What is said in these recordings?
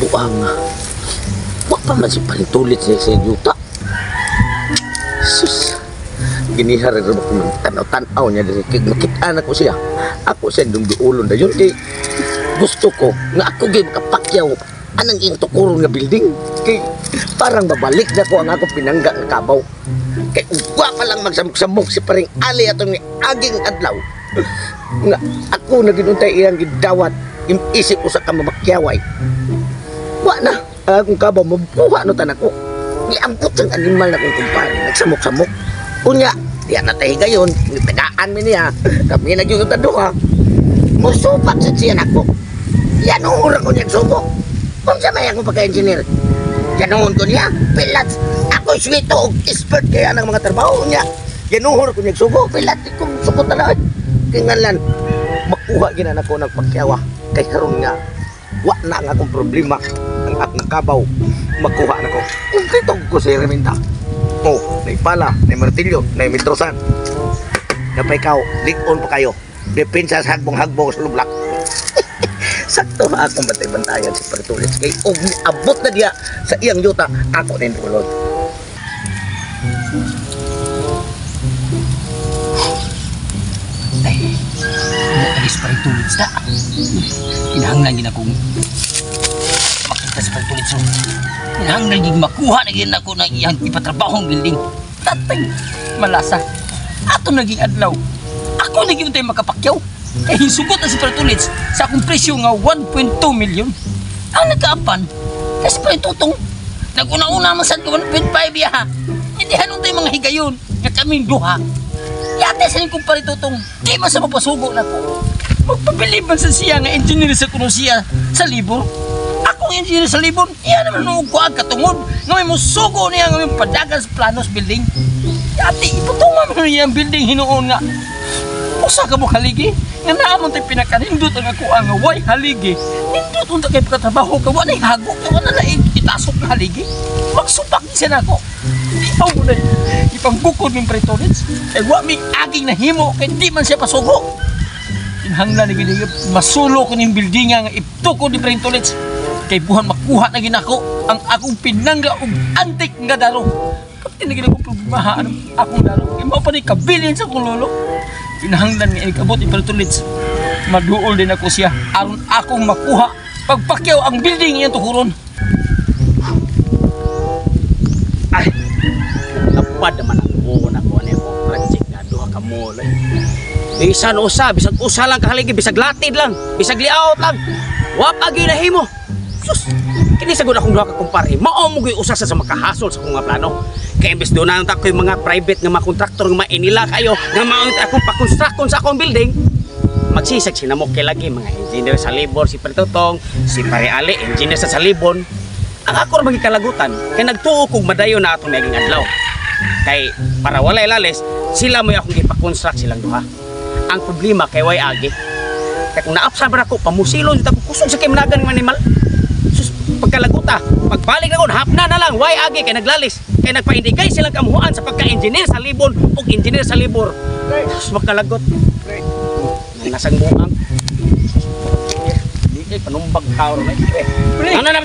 Buang. Wa pa man si Parintulit sa yuta. Sus. Ginihar ra ko tanaw-tanaw niya diri kay makita na ko siya. Ako siya dumduulon dayon kay gusto ko nga ako gyud makapakyaw anang iyang tukuron nga building kay parang babalik na ko ang akong pinangga nga kabaw. Kay ugwa pa lang magsamok-samok si Paring Ali atong aging adlaw nga ako na ginuntay iyang gidawat isip ko sa kamamakyaway. Wa na ang akong kabaw mabuha no tan ako. Giambot sang animal na kong kumpare nagsamok-samok. Unya diyan na tayo gayon tagaan mi niya kami na gyud duha. Musupak sa siya nako. Yan ura ko niya subo. Unsa may akong pagka-engineer? Ganuhon ko niya, pilats. Ako swito og expert kaya ng mga trabaho niya. Ganuhon ko niya subo, pilats kung sukot na lang. Kinganlan, makuha gina nako ng pagkyawa. Kay karon nga, wa na ang akong problema. Ang akong kabaw, makuha na ko. Kumpleto ko si Reminta. Oh, naipala, naimartilyo, naimetrosan. Napay ikaw, lig-on pa kayo. Depensa sa hagbong-hagbong sa lublak. Sakto na akong bantay-bantayan si Paritulits. Kay og abot na diya sa iyang yuta, ako din ulod. Ay, alis Paritulits na. Kinahanglan gid akong makita si Paritulits. Kinahanglan gid makuha na gid ako ng iyang ipatrabahong building. Tatay, malasa. Ato naging adlaw. Ako naging tayo makapakyaw. Kay hisugot na si Paritulits sa akong presyo nga 1.2 million. Ang nagkaapan, kasi Paritutong, nag-una-una man sa 1.5 ya. Hindi hanong tayo mga higayon nga kaming duha. Yate sa kong Paritutong, di man sa mapasugo na ko. Magpabilib man sa siya nga engineer sa kuno siya sa libor. Akong engineer sa libor, iya naman nung kuag katungod nga may musugo niya nga may padagan sa Planos building. Yate, iputungan mo niya ang building hinuon nga. Usa ka mo haligi nga naamon tay pinakanindot ang ako ang way haligi. Nindot unta kay pagkatrabaho ka wa nay hago ka wa na laing itasok nga haligi. Magsupak ni siya nako. Di pa mo na ipanggukod ning Paritulits. Kay wa mi aging nahimo kay di man siya pasugo. Kinahanglan ni gid masulo ko ning building nga itukod ni Paritulits. Kay buhan makuha na ginako ang akong pinangga og antik nga daro. Kapti na gid akong problemahan akong daro. Kay mao pa ni kabilin sa akong lolo. Kinahanglan nga ikabot ni Paritulits. Maduol din ako siya aron akong makuha pagpakyaw ang building iyang tukuron. Ay, lapad naman ang buo na ko ani akong project nga duha ka mall. Bisan usa, bisag usa lang kahaligi, bisag latid lang, bisag layout lang. Wa pa gyud nahimo. Sus, kini sagud akong duha ka kumpare. Mao mo gyud usa sa makahasol sa akong mga plano. Kay imbes doon na ako yung mga private nga mga kontraktor nga mainila kayo nga mao akong pa-construction sa akong building. Magsisag sinamok kay lagi mga engineer sa labor si Paritutong, si Pare Ali, engineer sa Salibon. Ang ako ra magikalagutan kay nagtuo kog madayon na atong naging adlaw. Kay para walay lalis, sila mo'y akong gipa-construct silang duha. Ang problema kay way agi. Kay kung naapsan ba nako pamusilon jud ako kusog sa kay managan ng animal. Sus, pagkalaguta, pagbalik na ko hapna na lang way agi kay naglalis. Kay nagpaindigay silang kamuhaan sa pagka-engineer sa libon ug engineer sa libor. Sus, magkalagot. Nasang buang. Di kay panumbag tao ron. Ano na?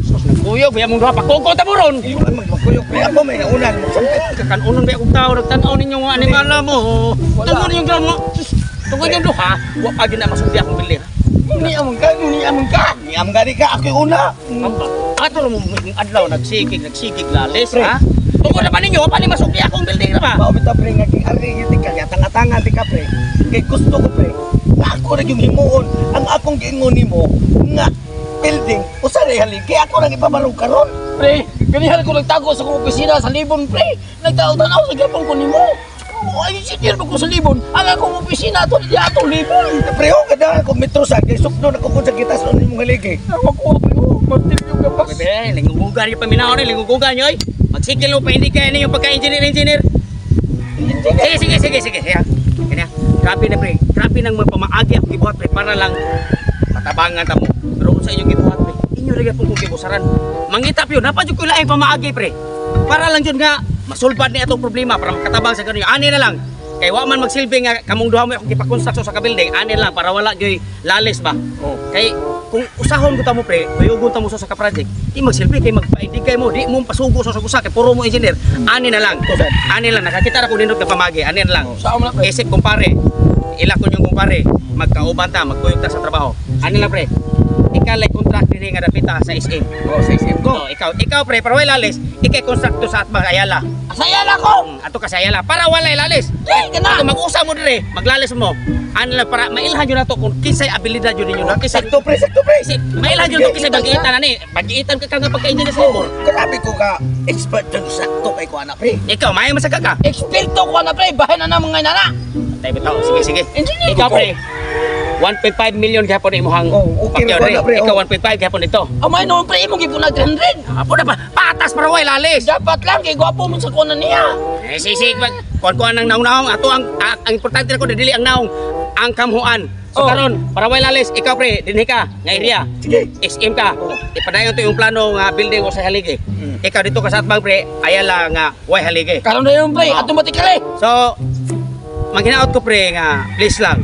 Sus, nagkuyog ba mong duha pakugo ta mo ron? Magkuyog pre ako may naunan mo. Kakanunon ba akong tao nagtan-aw ninyo nga animal mo. Tungod ninyong ground mo. Sus, tungod ninyong duha, wa pa gyud na masulti akong building. Ni among ka, ni among ka. Ni among gani ka ako una. Ato ra mo adlaw nagsikig, nagsikig lalis ha. Tungod na pa ninyo, pa ni masukli akong building na ba? Mao bitaw pre nga king ari gyud ka yatang-atangan ti ka pre. Kay gusto ko pre. Nga ako ra yung himuon ang akong giingon nimo nga building usa ra haligi ako nang ipabarog karon. Pre, ganihan ko nagtago sa akong opisina sa libon pre. Nagtaw-tanaw sa gyapon ko nimo. Ay, engineer ko sa libon. Ang akong opisina ato di atong libon. Pre, oh, kada ako metro sa kay sukdo na ko sa gitas nun imong haligi. Ako ko pre, oh, martilyo ka pas. Pre, lingugugan niyo paminaw ni, lingugugan niyo oy. Magsigil mo pa hindi kaya ninyo pagka-engineer, engineer. Sige, sige, sige, sige, sige. Kanya, grabe na pre. Grabe nang magpamaagi ako gibuhat pre para lang matabangan ta mo. Pero sa inyong gibuhat pre, inyo ra gyud kung gibusaran. Mangita pyo, napa jud ko laing pamaagi pre. Para lang jud nga masulbad ni atong problema para makatabang sa ganun. Ani na lang. Kay wa man magsilbi nga kamong duha mo akong gipa-construct sa ka building, ani lang para wala gyoy lalis ba. Oh. Kay kung usahon ko ta mo pre, bayugon ta mo sa ka project, di magsilbi kay magpaindig kay mo, di mo pasugo sa usa kay puro mo engineer. Ani na lang. Ani lang nakakita ra ko nindot nga pamagi, ani na lang. Saan mo na pre? Isip kumpare, ila ko yung kumpare, magkauban ta, magkuyog ta sa trabaho. Ani lang pre. Ikaw lay contract dinhi nga dapita sa SM. Oh, sa SM ko. Oh, ikaw pre, para walay lalis, ikay construct to sa Atbang Ayala. Asayala ko. Ato ka sa Ayala para walay lalis. Di, kana. Ato mag-usa mo dire, maglalis mo. Ano lang para mailhan yun nato kung kinsay abilidad yun ninyo na kinsay Sakto pre, sakto pre. kasi mailhan yun to kinsay bagiitan ani. Bagiitan ka nga pagka-engineer sa labor. Grabe ko ka expert dyan sakto kay ko anak pre. Ikaw maayo man sa ka. Eksperto ko na pre, bahay na na mga nana. Tay bitaw, sige sige. Engineer Ikaw ko. pre. 1.5 million gihapon imuhang Oh, okay pakyaw ra dire. ko na, pre, Ikaw oh. 1.5 gihapon dito. Amay noon pre, imong gipon 300. Apo na pa, patas para way lalis. Dapat lang kay gwapo mo sa kunan niya. Eh, sige, mag kuan-kuan ang naong-naong ato ang importante na ko dili ang naong ang kamhuan. So Oh. karon, para way lalis, ikaw pre, dinhi ka nga area. Sige. SM ka. Ipadayon to yung plano nga building o sa haligi. Ikaw dito ka sa Atbang pre, ayala nga way haligi. Karon na yun pre, Oh. automatically. So manghinaot ko pre nga please lang.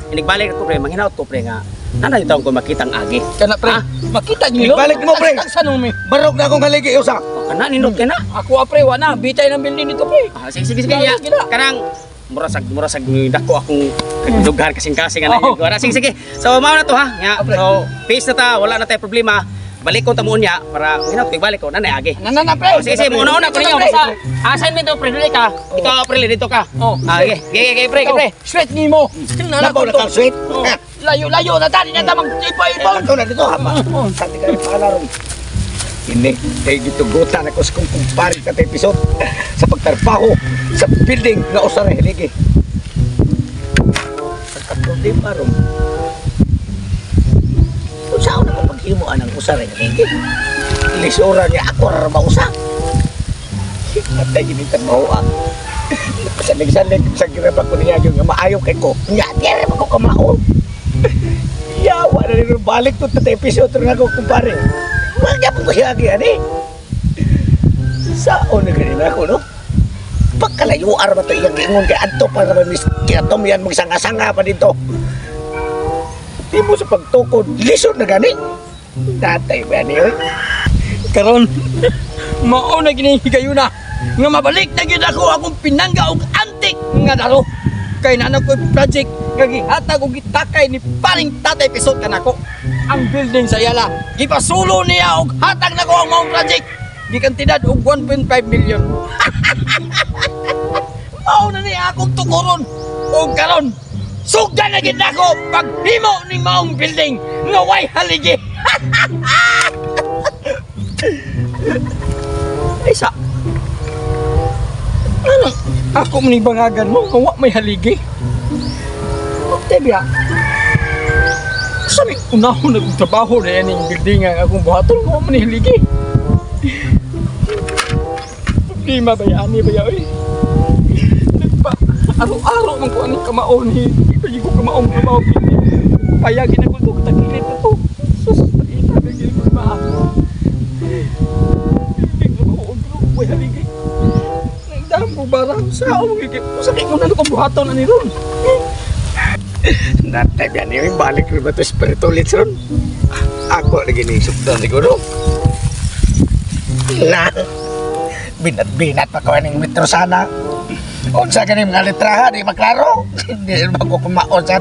Inigbalik ko pre, manghinaot ko pre nga nanay taon ko makitang agi. Kana pre, Ah? makita niyo. Ibalik mo, pre. Tagsa nung mi. Barog na akong haligi usa. Oh, kana nindot ka na. Ako ah, pre, wa na, bitay ng building dito pre. Ah, sige sige sige. Ya. Gina, gina. Kanang mura sag dako akong kagdugan kasing-kasing ana Oh. oh. Sige sige. So mao na to ha. Nga, Oh, pre. so peace na ta, wala na tayo problema. Balik ko tamuon niya para hinaot kay balik ko nanay agi. Nana na pre. Oh, sige sige, una-una ko ninyo basta assignment to pre dili ka. Ikaw pre dito ka. Oh. Ah, sige. Sige sige pre, pre. Sweet nimo. Nana Labaw na kang sweet. Oh. Layo-layo na tani na tamang ipa-ipon. Ikaw na dito ha. Sa tika ni palaron. Ini kay gitugutan ako sa kong kumpare sa episode sa pagtrabaho sa building nga usa ra haligi. Pagka-problema ron. Unsaon ako paghimo anang usa ra haligi? Lisura niya ako ra mausa. Patay gini trabaho ah. Salig-salig sa giraba ko niya yung nga maayo kay ko. Nya, dire man ko kamao. Yawa na rin balik to sa episode rin ako kumpare. Wag po ko siya ani. Saon na ganin ako no? Pagkalayo ba to iyang giingon kay adto para ba mis kinatom yan magsanga-sanga pa dito. Di mo sa pagtukod, lisod na gani. Tatay ba ni oy? Karon mao na gini higayuna nga mabalik na gyud ako akong pinangga og antik nga daro. Kay naa ko'y project nga gihatag og gitakay ni paring Tatay Pisot kanako. Ang building sa Yala, gipasulo niya og hatag nako ang maong project. Gikantidad og 1.5 million. Mao na niya akong tukuron. Og karon sugdan na gid nako paghimo ning maong building nga way haligi. Ay sa ano? Ako man ning bangagan mo nga wa may haligi. Okay biya. Sa may unahon na kong trabaho na yan yung building ang akong buhaton nga wa man ni haligi. Problema ba yan? Ba yan? Oy? Nagpa, araw-araw man ko anong kamaon ni. Di pa ko kamaong trabaho. Payagin ako ito, katagilid na to. Sus, nakita na gini mo ma. Building trabaho, pero way haligi. Nagdam ko barang sa ako magigit. Sakit mo na kung buhaton ani ron. Natay ba ni oy balik rin ba to spiritual ron? Ako lagi ni sugdan siguro. Na. Binat-binat pa ko ning metro sana. Unsa gani mga litraha di maklaro. Di ba ko kumaon sad.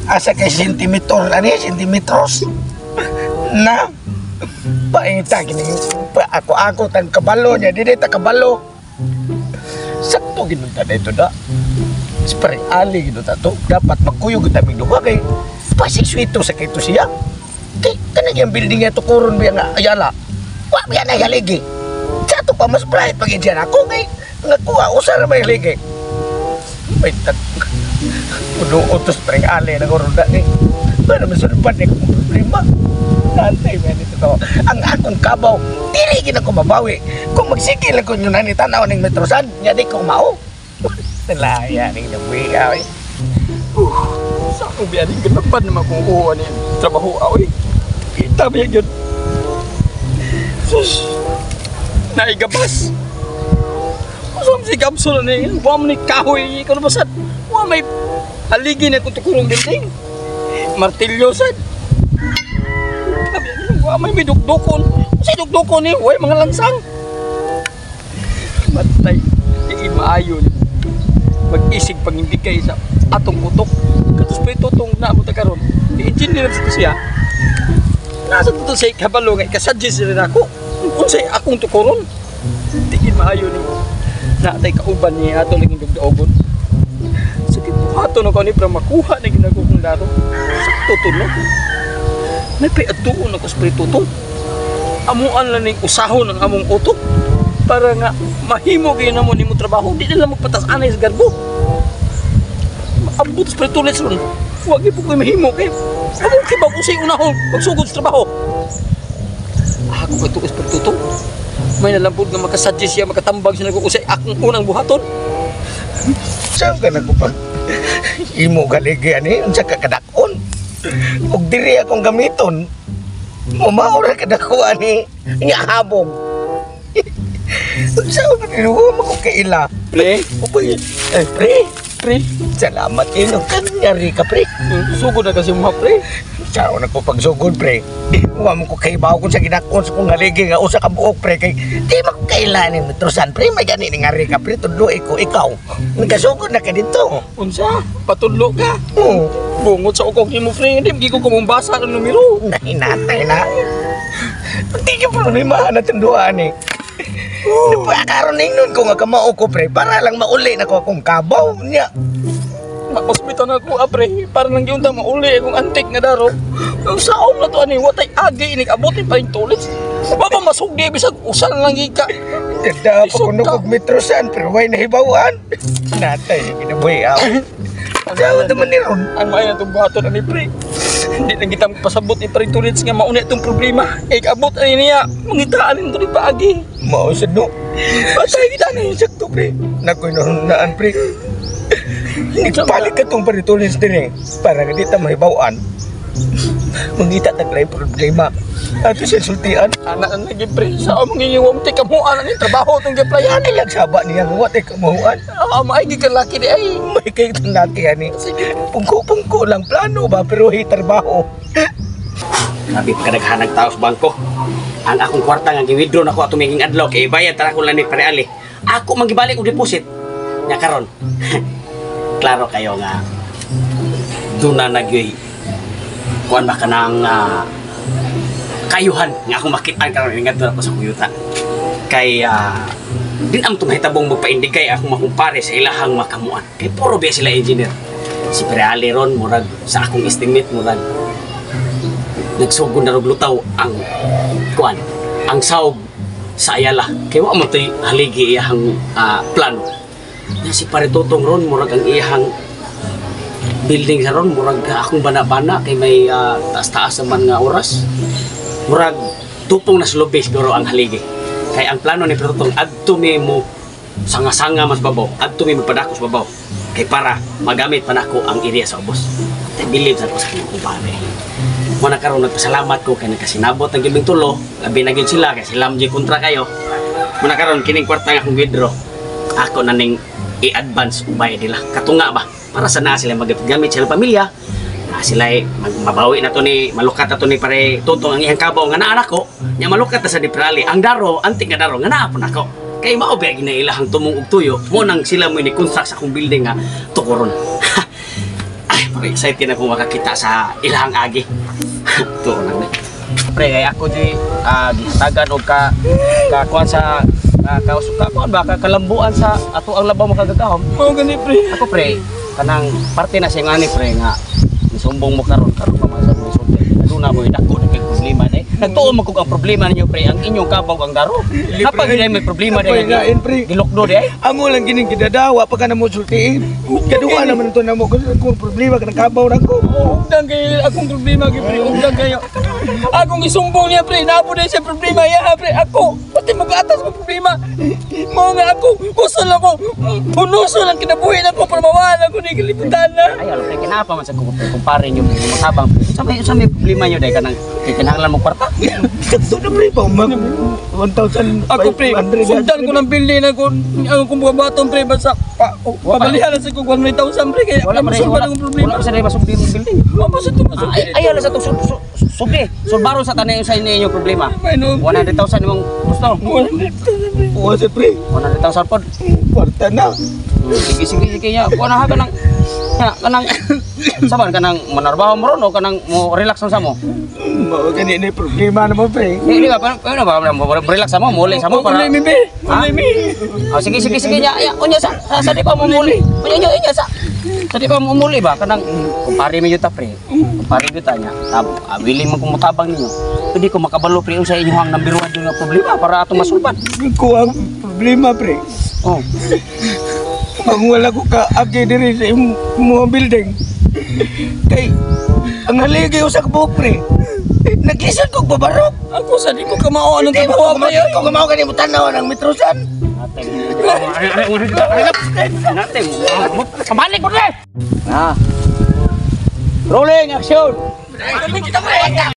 Asa kay sentimeter ani sentimetros. Na. Paingta gini pa ako ako tan kabalo niya di ta kabalo. Sakto ginunta na ito da. Parang ali ginunta to. Dapat magkuyog kita mig duha kay pasig swito sa kito siya. Kay kanang yung building niya tukuron biya nga ayala. Wa biya na haligi. Sa ato pa mas bright pag indiyan ako kay nga kuha usa ra may haligi. May tat puno utos parang ali na koron da ni. Para masulpan ni kong problema. Nantay man ito to. Ang akong kabaw, dili gid ako mabawi. Kung magsigil ako nyo na ni tanaw ning metrosan, nya di ko mao. Talaya ning nabuhi ka, oy. Sa akong biya ni ganapan naman kung uwa ni trabaho oy. Kita ba yun? Sus! Naigabas! Usa man si Gabson ni, wa man ni kahoy ikaw na basad. Wa may haligi na kung tukurong building. Martilyo sad. Wa may may dukdukon. Usa dukdukon ni, way mga lansang. Matay, di maayo ni. Mag-isig pag hindi kay sa atong utok. Katos pa ito itong naabot na karon. I-engineer sa siya. Nasa to sa kabalo nga ikasuggest rin ako. Unsay akong tukuron. Di maayo ni. Natay kauban ni ato laging dugdaogon. Sakit buhato na ko ni para makuha na ginagugong daro. Sakto to no. May pay-atuon ako sa pritutong. Amuan lang ning usahon ang among utok para nga mahimo kayo namo nimo trabaho. Di nila magpatas-anay sa garbo. Maabot sa pritulis ron. Huwag po ko'y mahimo kay amo kay bag usay unahon pagsugod sa trabaho. Ako kay tuos pritutong. May nalambod nga makasuggest siya, makatambag siya nag-usay akong unang buhaton. Saan ka nagpapag imo galigi ani unsa ka kadakon? Ug diri akong gamiton. Mumaura ka dako ani nga habog. Unsa man ni mo ko kaila? Pre, Uy, eh, pre, pre, salamat inyo kanyari ka pre. Sugod na kasi mga pre. Sao na ko pagsugod pre. Wa mo ko kaibaw kung sa ginakon sa kong haligi nga usa ka buok pre kay di man ko kailan ni mitrusan pre, may gani ni ngari ka pre, tudlo ko ikaw. Nagkasugod na ka dito. Unsa? Patudlo ka. Oo. Bungot sa ukog nimo pre, hindi ko kumumbasa ng numero. Nahinatay na. Hindi ka problema na tunduan eh. Napakaroon ningon ko nga kamao ko pre para lang mauli na ko akong kabaw niya. Maospital na ako, pre, para nang giunta mauli akong antik nga daro. Ang saom na to ani, watay agi inig abutin pa yung tulis. Baba masugdi bisag usan lang gika. Dada pa kuno kog metrosan pero way nahibawan. Natay kinabuhi aw. Sawa naman ni ron. Ang maayo na itong buhaton ani pre. Hindi na kita pasabot ni pre tulis nga mauna itong problema. Eh abot ani niya, mangitaan nito ni paagi. Mao sad no. Patay kita ni. Sakto pre. Nakoy naan pre. Nagpalit ka tong paritulis din eh. Para nga di ta mahibawan. Mangita ta kay problema. Ato siya sultian. Anak na lagi pre, sa among iiwam ti kamuan ani trabaho tong giplayan. Ay lagsaba niya nga wa tay kamuan. Ah, maigi ka laki di ay. May kay laki ani. Sige. Pungko-pungko lang plano ba pero hi trabaho. Grabe kadaghanag tao sa bangko. Ang akong kwarta nga gi-withdraw nako atong miging adlaw kay ibayad tara ko lang ni Pare Ali. Ako man gibalik og deposit. Nya karon. Klaro kayo nga duna na gyoy kuan ba kanang kayuhan nga akong makitaan karon ngadto ako sa Kuyuta. Kay din am tong hitabong magpaindigay akong makumpare sa ilahang makamuan. Kay puro biya sila engineer. Si Pare Ali ron murag sa akong estimate murag nagsugod na rog lutaw ang kuan ang saog sa Ayala kay wa man toy haligi iyahang plano. Nya si Pare Tutong ron murag ang iyahang building sa ron murag akong bana-bana kay may taas-taas naman nga oras. Murag tupong na sa lubi siguro ang haligi. Kay ang plano ni Pare Tutong adto mi mo sanga-sanga mas babaw, adto mi magpadako sa babaw kay para magamit pa nako ang area sa ubos. I believe sa ko sa akong kumpare. Muna karon nagpasalamat ko kay nagkasinabot ang gibing tulo, labi na gyud sila kay sila mo kontra kayo. Muna karon kining kwarta nga akong withdraw, ako na ning i-advance ubay nila. Katunga ba para sa na sila magagamit sila pamilya, na sila ay mabawi na to ni malukat na to ni Pare Tutong ang iyang kabaw nga naa nako, nya malukat na sa Diprali ang daro, antik nga daro nga naa po nako. Kay mao ba ginailahang tumong og tuyo, mo nang sila mo ni construct sa akong building nga tukoron. Ay, pare excited na akong makakita sa ilahang agi. Tuon lang ni. Pre, kay ako di gihatagan og ka kakuan sa ka kuan ba ka kalambuan sa ato ang labaw makagagahom. Mao gani pre. Ako pre, kanang parte na siya nga ni pre nga nisumbong mo karon karon pa man sa mo sulti. Aduna mo dako na kay problema day. Nagtuo man kog ang problema ninyo pre, ang inyong kabaw ang daro. Kapag hindi may problema day, Ngain, pre. gilokdo day. Amo lang gining gidadawa pagka namo sultiin. Kaduha naman ito namo kung problema ka ng kabaw nako. Ugdang kayo akong problema gyud pre, ugdang kayo. Akong isumbong niya pre, napo na siya problema ya pre. Ako, pati mo gatas mo problema. Mao nga ako, gusto lang ko, punuso lang kinabuhi na ko para mawala ko ni kalibutan na. Ay, alo pre, kinapa man sa kung kumpare niyo pre, matabang. Sa may problema niyo day kanang kay kinahanglan mo kwarta. Sakto na pre pa mag 1,500. Ako pre, sundan ko ng building na kung ang kung buhaton pre basta pabalihan na sa kung 100,000 pre kaya Wala pa rin, masulban wala, ang problema. wala pa sa masubdi yung building. Wala pa sa tumasubdi. Ay, ayaw lang sa itong subdi. Sulbaro sa tanan sa inyo problema. 100,000 imong gusto. 100,000 pre. Uwa sa pre. 100,000 pod. Kwarta na. Sige, sige, sige nya. Kuha na ha kanang nya kanang saban kanang manarbaho mo ron o kanang mo relax lang sa mo. Mao gani na problema na mo pre. Di ba paano ba mo relax sa mo, muli sa mo para. Uli mi be. Ha? Uli mi. Oh, sige, sige, sige nya. Ya, unya sa di pa mo muli. Unya unya unya sa di pa mo muli ba kanang kumpare mi yuta pre. Kumpare mi yuta nya. Willing man kong mutabang ninyo. Pwede ko makabalo pre unsa inyong number 1 yung nga problema para ato masulban. Ko ang problema pre. Oh. Ang wala ko kaagi diri sa imong mga building. Kay ang haligi usa ka buhok pre. Naglisod kog babarok. Ako sa di ko kamao anong Di trabaho mo pre. ko kamao kani mo tan-aw ng metrosan. Natin. Pabalik mo pre. Ah. Rolling action. Kita pre.